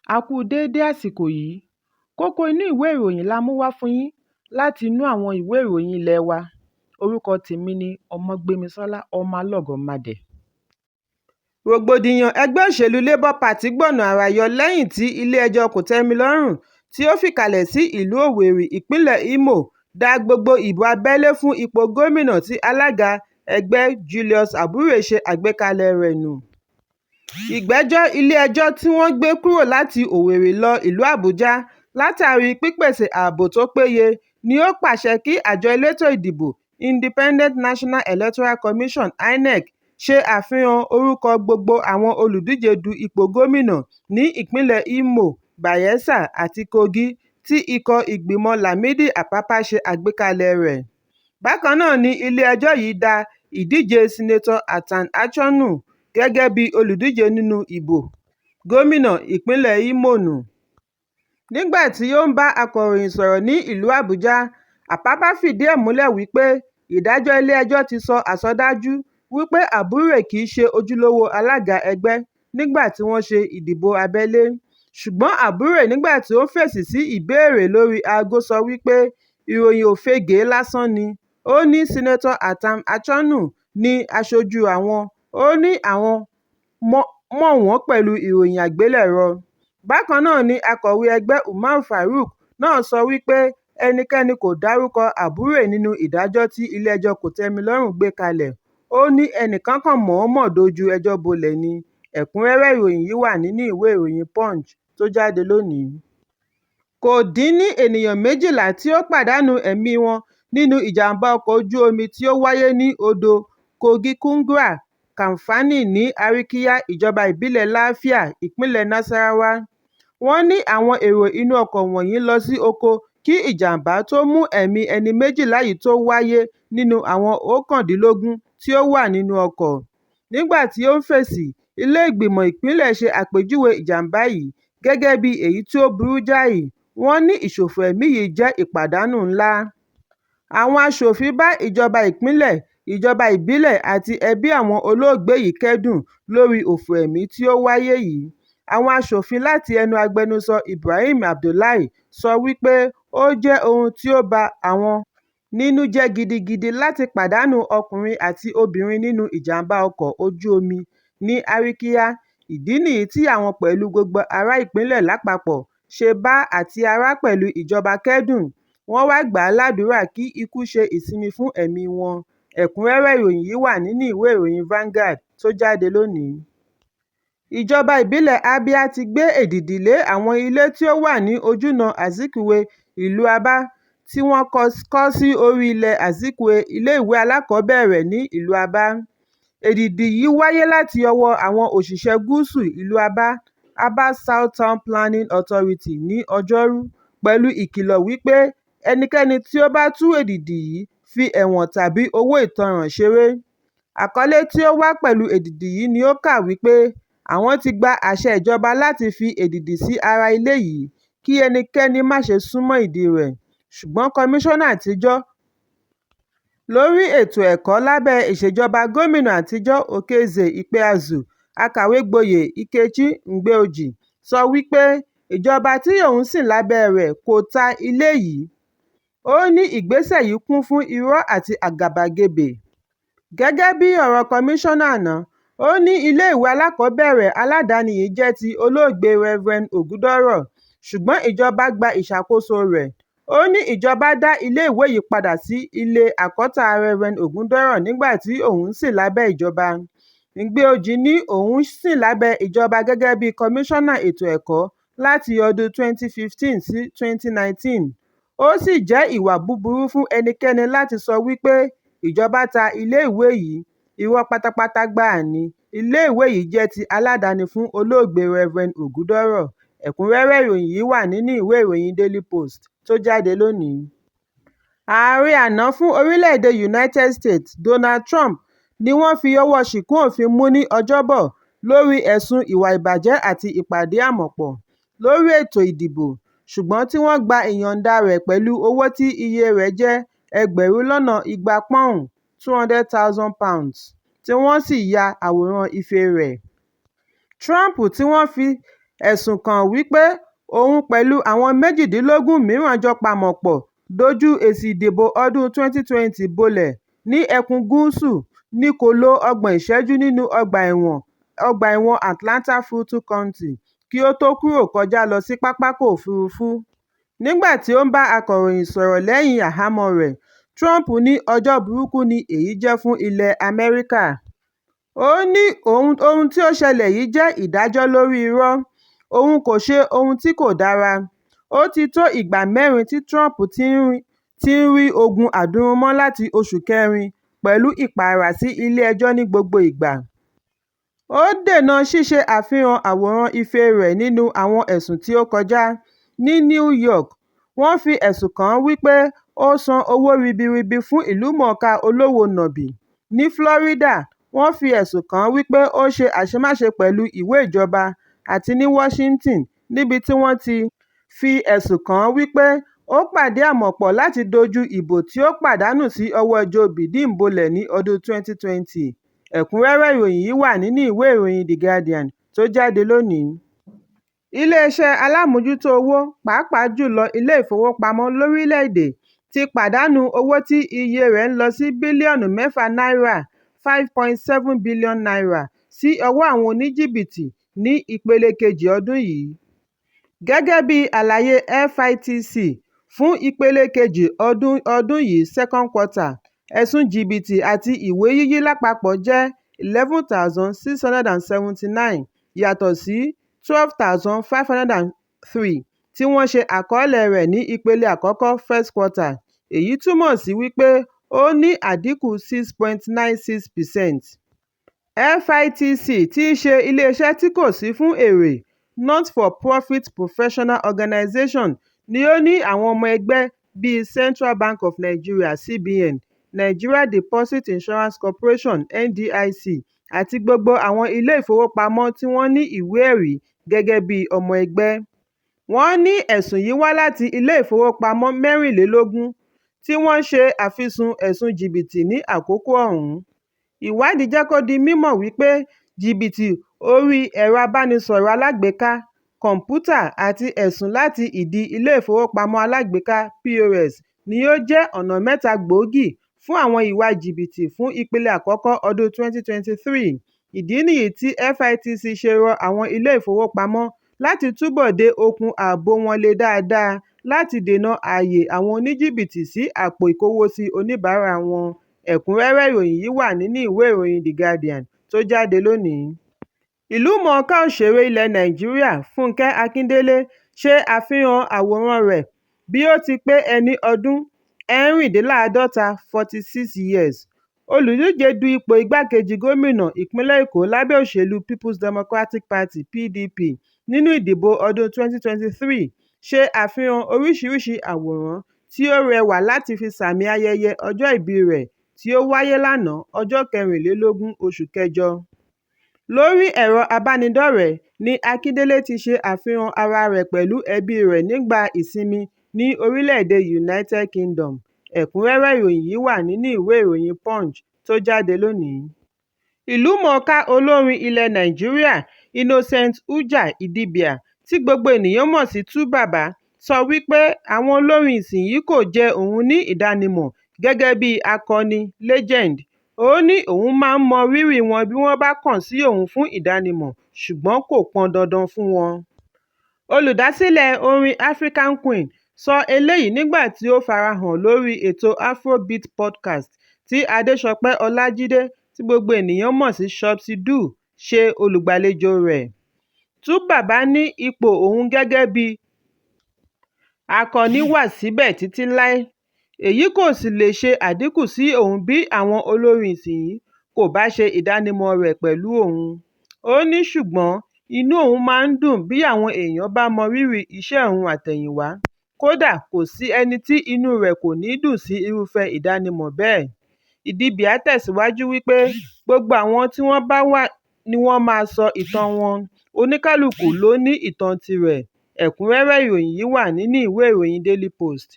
A kú déédé àsìkò yìí. Kókó inú ìwé ìròyìn la mú wá fún yín láti inú àwọn ìwé ìròyìn ilé wa. Orúkọ tèmi ni Ọmọgbémisọ́lá Ọmọlọ́gọ̀mádẹ. Rògbòdìyàn ẹgbẹ́ òṣèlú Labour Party gbọ̀nà àrà yọ lẹ́yìn tí ilé-ẹjọ́ Kòtẹ́milọ́rùn tí ó fìkàlẹ̀ sí ìlú Owerri, ìpínlẹ̀ Imo dá gbogbo ìbò abẹ́lé fún ipò gómìnà tí alága ẹgbẹ́ Julius Abure ṣe àgbékalẹ̀ rẹ̀ nù. Ìgbẹ́jọ́ ilé-ẹjọ́ tí wọ́n gbé kúrò láti Owerri lọ ìlú Àbújá látààrí pípèsè ààbò tó péye ni ó pàṣẹ kí àjọ elétò ìdìbò Independent National Electoral Commission (INEC) ṣe àfihàn orúkọ gbogbo àwọn olùdíje du ipò gómìnà ní ìpínlẹ̀ Imo, Bayelsa Àti Kogi tí ikọ̀ ìgbìmọ̀ Lamidi Apapa ṣe àgbékalẹ̀ rẹ̀. Bákan náà ni ilé-ẹjọ́ yìí dá ìdíje Senator Athan Achonu gẹ́gẹ́ bí olùdíje nínú ìbò gómìnà ìpínlẹ̀ Imo nù. Nígbà tí ó ń bá akọ̀ròyìn sọ̀rọ̀ ní ìlú Àbújá, Apapa fìdí ẹ̀ múlẹ̀ wípé ìdájọ́ ilé-ẹjọ́ ti sọ àsọdájú wípé Abure kìí ṣe ojúlówó alága ẹgbẹ́ nígbà tí wọ́n ṣe ìdìbò abẹ́lé. Ṣùgbọ́n Abure nígbà tí ó ń fèsì sí ìbéèrè lórí aago sọ wípé ìròyìn òfegè lásán ni, ó ní Senator Athan Achonu ni aṣojú àwọn, ó ní àwọn mọ̀ wọ́n pẹ̀lú ìròyìn àgbélẹ̀rọ. Bákan náà ni akọ̀wé ẹgbẹ́ Umar Farouk náà sọ wípé ẹnikẹ́ni kò dárúkọ Abure nínú ìdájọ́ tí ilé-ẹjọ́ Kòtẹ́milọ́rùn gbé kalẹ̀, ó ní ẹnìkan kàn mọ̀ọ́mọ̀ dojú ẹjọ́ bolẹ̀ ni. Ẹ̀kúnrẹ́rẹ́ ìròyìn yìí wà nínú ìwé ìròyìn Punch tó jáde lónìí. Kò dín ní ènìyàn 12 tí ó pàdánù ẹ̀mí wọn nínú ìjàm̀bá ọkọ̀ ojú omi tí ó wáyé ní odò Kogi-Kungwar Kamfani ní Arikya, ìjọba ìbílẹ̀ Lafia, ìpínlẹ̀ Nasarawa. Wọ́n ní àwọn èrò inú ọkọ̀ wọ̀nyí ń lọ sí oko kí ìjàm̀bá tó mú ẹ̀mí ẹni 12 yìí tó wáyé nínú àwọn 19 tí ó wà nínú ọkọ̀. Nígbà tí ó ń fèsì, ilé ìgbìmọ̀ ìpínlẹ̀ ṣe àpèjúwe ìjàm̀bá yìí gẹ́gẹ́ bí èyí tí ó burú jáì, wọ́n ní ìṣòfò ẹ̀mí yìí jẹ́ ìpàdánù ńlá. Àwọn aṣòfin bá ìjọba ìpínlẹ̀, ìjọba ìbílẹ̀ àti ẹbí àwọn olóògbé yìí kẹ́dùn lórí òfò ẹ̀mí tí ó wáyé yìí. Àwọn aṣòfin láti ẹnu agbẹnusọ Ibrahim Abdullahi sọ wípé ó jẹ́ ohun tí ó ba àwọn nínú jẹ́ gidigidi láti pàdánù ọkùnrin àti obìnrin nínú ìjàm̀bá ọkọ̀ ojú omi ní Arikya, ìdí nìyí tí àwọn pẹ̀lú gbogbo ará ìpínlẹ̀ lápapọ̀ ṣe bá àti ará pẹ̀lú ìjọba kẹ́dùn, wọ́n wá gbà á ládùúrà kí ikú ṣe ìsinmi fún ẹ̀mí wọn. Ẹ̀kúnrẹ́rẹ́ ìròyìn yìí wà nínú ìwé ìròyìn Vanguard tó jáde lónìí. Ìjọba ìbílẹ̀ Abia ti gbé èdìdì lé àwọn ilé tí ó wà ní ojúnà Azikiwe, ìlú Aba, tí wọ́n kọ́ sí orí ilẹ̀ Azikiwe Ilé-ìwé Alákọ̀ọ́bẹ̀rẹ̀ ní ìlú Aba. Èdìdì yìí wáyé láti ọwọ́ àwọn òṣìṣẹ́ Gúúsù ìlú Aba, Aba South Town Planning Authority ní Ọjọ́rú, pẹ̀lú ìkìlọ̀ wípé ẹnikẹ́ni tí ó bá tú èdìdì yìí fi ẹ̀wọ̀n tàbí owó ìtanràn ṣeré. Àkọlé tí ó wá pẹ̀lú èdìdì yìí ní ó kà wípé àwọn ti gba àṣẹ ìjọba láti fi èdìdì sí ara ilé yìí kí ẹnikẹ́ni má ṣe súnmọ́ ìdí rẹ̀. Ṣùgbọ́n Kọmíṣánná àtijọ́ lórí ètò ẹ̀kọ́ lábẹ́ ìṣèjọba gómìnà àtijọ́ Okezie Ikpeazu, Akàwé-gboyè Ikechi Mgbeoji sọ wípé ìjọba tí òun sì lábẹ́ rẹ̀ kò ta ilẹ̀ yìí. Ó ní ìgbésẹ̀ yìí kún fún irọ́ àti àgàbàgebè. Gẹ́gẹ́ bí ọ̀rọ̀ kọmíṣánná àná, ó ní ilé-ìwé alákọ̀ọ́bẹ̀rẹ̀ aládàáni yìí jẹ́ ti olóògbé Rev. Ogudoro, ṣùgbọ́n ìjọba gba ìṣàkóso rẹ̀. Ó ní ìjọba dá iléèwé yìí padà sí ilé àkọ́tà Rev. Ogudoro nígbà tí òun ṣì lábẹ́ ìjọba. Mgbeoji ní òun sì lábẹ́ ìjọba gẹ́gẹ́ bí Kọmíṣánná ètò ẹ̀kọ́ láti ọdún 2015 sí 2019, ó sì jẹ́ ìwà búburú fún ẹnikẹ́ni láti sọ wípé ìjọba ta iléèwé yìí, irọ́ pátápátá gbáà ni, iléèwé yìí jẹ́ ti aládàáni fún olóògbé Rev. Ogudoro. Ẹ̀kúnrẹ́rẹ́ ìròyìn yìí wà nínú ìwé ìròyìn Daily Post tó jáde lónìí. Ààrẹ àná fún orílẹ̀-èdè United States Donald Trump ní wọ́n fi ọwọ́ ṣìkún òfin mú ní Ọjọ́bọ̀ lórí ẹ̀sùn ìwà ìbàjẹ́ àti ìpàdí-àmọ̀pọ̀ lórí ètò ìdìbò, ṣùgbọ́n tí wọ́n gba ìyọ̀ǹda rẹ̀ pẹ̀lú owó tí iye rẹ̀ jẹ́ 200,000 pọ́ùn (£200,000) tí wọ́n sì ya àwòrán ife rẹ̀. Trump, tí wọ́n fi Ẹ̀sùn kàn wípé òun pẹ̀lú àwọn 18 mìíràn jọ pàmọ̀pọ̀ dojú èsì ìdìbò ọdún 2020 bolẹ̀ ní ẹkùn Gúúsù ní kò lo ọgbọ̀n ìṣẹ́jú nínú ọgbà ẹ̀wọ̀n Atlanta Fulton County kí ó tó kúrò kọjá lọ sí pápákọ̀ òfuurufú. Nígbà tí ó ń bá akọ̀ròyìn sọ̀rọ̀ lẹ́yìn àhámọ́ rẹ̀, Trump ní ọjọ́ burúkú ni èyí jẹ́ fún ilẹ̀ Amẹ́ríkà. Ó ní ohun tí ó ṣẹlẹ̀ yìí jẹ́ ìdájọ́ lórí irọ́, òun kò ṣe ohun tí kò dára. Ó ti tó ìgbà mẹ́rin tí Trump ti ń rí ogun àdúnrunmọ́ láti oṣù Kẹrin, pẹ̀lú ìpààrà sí ilé ẹjọ́ ní gbogbo ìgbà. Ó dènà ṣíṣe àfihàn àwòrán ife rẹ̀ nínú àwọn ẹ̀sùn tí ó kọjá: Ní New York, wọ́n fi ẹ̀sùn kàn án wípé ó san owó ribiribi fún ìlúmọ̀ọ́ká olówò nàbì; ní Florida, wọ́n fi ẹ̀sùn kàn án wípé ó ṣe àṣemáṣe pẹ̀lú ìwé ìjọba; àti ní Washington, níbi tí wọ́n ti fi ẹ̀sùn kàn án wípé ó pàdí-àmọ̀-pọ̀ láti dojú ìbò tí ó pàdánù sí ọwọ́ Joe Biden bolẹ̀ ní ọdún 2020. Ẹ̀kúnrẹ́rẹ́ ìròyìn yìí wà nínú ìwé ìròyìn The Guardian tó jáde lónìí. Ilé-iṣẹ́ alámòójútó owó, pàápàá jùlọ ilé-ìfowópamọ́ lórílẹ̀ èdè ti pàdánù owó tí iye rẹ̀ ń lọ sí bílíọ̀nù mẹ́fà náírà (₦5.7 billion) sí ọwọ́ àwọn oníjìbìtì ní ìpele kejì ọdún yìí. Gẹ́gẹ́ bí àlàyé FITC fún ìpele kejì ọdún yìí (2nd quarter), ẹ̀sùn jìbìtì àti ìwé yíyí lápapọ̀ jẹ́ 11,679, yàtọ̀ sí 12,503 tí wọ́n ṣe àkọọ́lẹ̀ rẹ̀ ní ìpele àkọ́kọ́ (1st quarter), èyí túmọ̀ sí wípé ó ní àdínkù 6.96%. FITC, tí í ṣe ilé-iṣẹ́ tí kò sí fún èrè (not-for-profit professional organisation), ni ó ní àwọn ọmọ ẹgbẹ́ bíi Central Bank of Nigeria (CBN), Nigeria Deposit Insurance Corporation (NDIC), àti gbogbo àwọn ilé-ìfowópamọ́ tí wọ́n ní ìwé-ẹ̀rí gẹ́gẹ́ bíi ọmọ ẹgbẹ́. Wọ́n ní ẹ̀sùn yìí wá láti ilé-ìfowópamọ́ 24 tí wọ́n ṣe àfisùn ẹ̀sùn jìbìtì ní àkókò ọ̀hún. Ìwádìí jẹ́ kó di mímọ̀ wípé jìbìtì orí ẹ̀rọ ìbánisọ̀rọ̀ alágbèéká, kọ̀m̀pútà àti ẹ̀sùn láti ìdí ilé-ìfowópamọ́ alágbèéká (POS) ni ó jẹ́ ọ̀nà mẹ́ta gbòógì fún àwọn ìwà jìbìtì fún ìpele àkọ́kọ́ ọdún 2023. Ìdí nìyí tí FITC ṣe rọ àwọn ilé-ìfowópamọ́ láti túbọ̀ de okùn ààbò wọn lè dáadáa láti dènà ààyè àwọn oníjìbìtì sí àpò ìkówósí oníbàárà wọn. Ẹ̀kúnrẹ́rẹ́ ìròyìn yìí wà nínú ìwé ìròyìn The Guardian tó jáde lónìí. Ìlúmọ̀ọ́ká òṣèré ilẹ̀ Nàìjíríà Fúnkẹ́ Akíndélé ṣe àfihàn àwòrán rẹ̀ bí ó ti pé ẹni ọdún 46 46 years. Olùdíje du ipò igbákejì gómìnà ìpínlẹ̀ Èkó lábẹ́ òṣèlú People's Democratic Party (PDP) nínú ìdìbò ọdún 2023 ṣe àfihàn oríṣiríṣi àwòrán tí ó rẹwà láti fi sààmì ayẹyẹ ọjọ́ ìbí rẹ̀ tí ó wáyé lánàá, ọjọ́ 24 oṣù kẹjọ. Lórí ẹ̀rọ abánidọ́rẹ̀ẹ́ ní Akíndélé ti ṣe àfihàn ara rẹ̀ pẹ̀lú ẹbí rẹ̀ nígbà ìsinmi ní orílẹ̀-èdè United Kingdom. Ẹ̀kúnrẹ́rẹ́ ìròyìn yìí wà nínú ìwé ìròyìn Punch tó jáde lónìí. Ìlúmọ̀ọ́ká olórin ilẹ̀ Nàìjíríà Innocent Ujah Idibia, tí gbogbo ènìyàn mọ̀ sí 2Baba, sọ wípé àwọn olórin ìsinyìí kò jẹ́ òun ní ìdánimọ̀ gẹ́gẹ́ bí akọni (legend). Ó ní òun máa ń mọ rírì wọn bí wọ́n bá kàn sí òun fún ìdánimọ̀, ṣùgbọ́n kò pọn dandan fún wọn. Olùdásílẹ̀ orin African Queen sọ eléyìí nígbà tí ó farahàn lórí ètò Afrobeat Podcast tí Adéṣọpẹ́ Ọlájídé tí gbogbo ènìyàn mọ̀ sí Shopsy D ṣe olùgbàlejò rẹ̀. 2Baba ní ipò òun gẹ́gẹ́ bí akọni wà síbẹ̀ títí láé, èyí kò sì lè ṣe àdínkù sí òun bí àwọn olórin ìsinyìí kò bá ṣe ìdánimọ̀ọ rẹ̀ pẹ̀lú òun. Ó ní ṣùgbọ́n inú òun máa ń dùn bí àwọn èèyàn bá mọ rírì iṣẹ́ òun àtẹ̀yìnwá, kódà kò sí ẹni tí inúu rẹ̀ kò ní dùn sí irúfẹ́ ìdánimọ̀ bẹ́ẹ̀. Idibia tẹ̀síwájú wípé gbogbo àwọn tí wọ́n bá wá ni wọ́n máa sọ ìtàn wọn, oníkálukú ló ní ìtàn tirẹ̀. Ẹ̀kúnrẹ́rẹ́ ìròyìn yìí wà nínú ìwé ìròyìn Daily Post.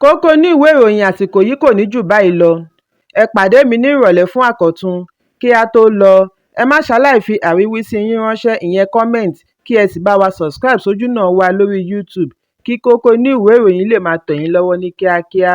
Kókó inú ìwé ìròyìn àsìkò yìí kò ní jù báyìí lọ. Ẹ pàdé mi ní ìrọ̀lẹ́ fún àkọ́tún. Kí á tó lọ, ẹ má ṣaláì fi àríwísí yín ránṣẹ́ ìyẹn comment kí Kí ẹ sì bá wa subscribe sójúnà wa lórí YouTube kí kókó inú ìwé ìròyìn lè máa tẹ̀ yín lọ́wọ́ ní kíákíá.